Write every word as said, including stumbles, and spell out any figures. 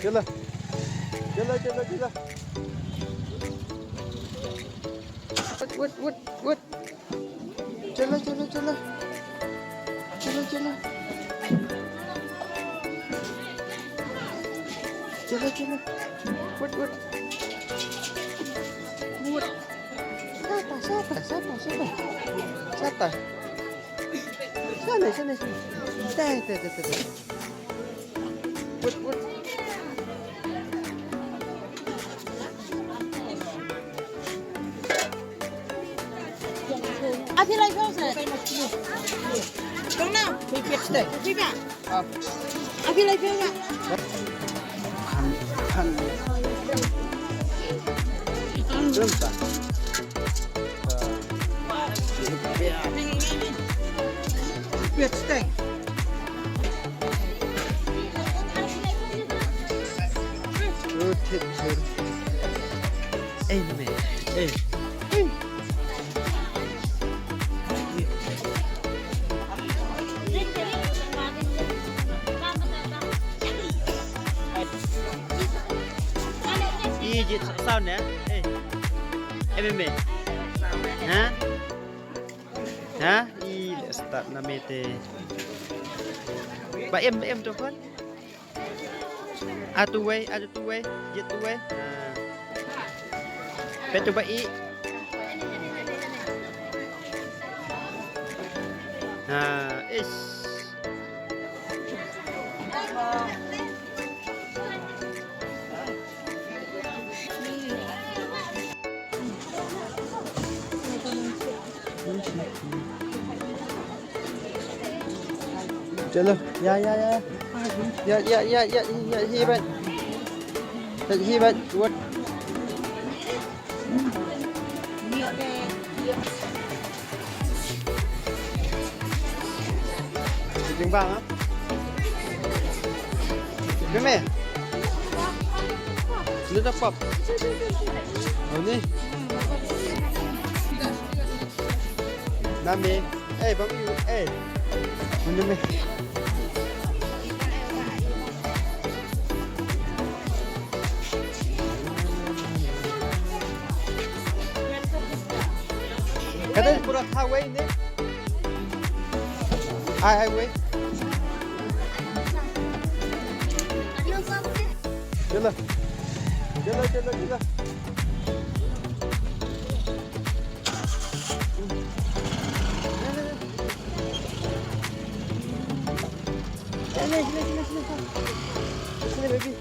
Jala. Jala, jala, jala. Wait, wait, wait, wait. Jala, jala, jala. Jala, jala. Jala, jala. Wait, wait. Wait. Sata, sata, sata, sata. Sata. Sana, sana, sana. Dah, dah, dah, dah, dah. Wait, wait. Abi lai phew sa. Kong na. Phi phi ste. Phi ba. Abi lai phew ba. Khan, khan. Jumpa. Phi ste. Good, good, good. Amen. Amen. Ih, jit sound ya. Eh. M M A. Ha? Ha? Ih, let's start na mete. Ba em, ba em tu kan? Atu wei, atu tu wei, jit tu wei. Ha. Petu ba i. Ha, ish. Chalo. Ya, ya, ya. Ya, ya, ya, ya, ya, hi ban. Hi ban. What? Jing bang, ha? Meme. Lu dah pop. Oh, ni. Nami. Eh, bang you. Eh. Meme. Kata pura highway ni. Ai, highway. Jala. Jala, jala, jala. Jala, jala, jala, jala. Sini, baby.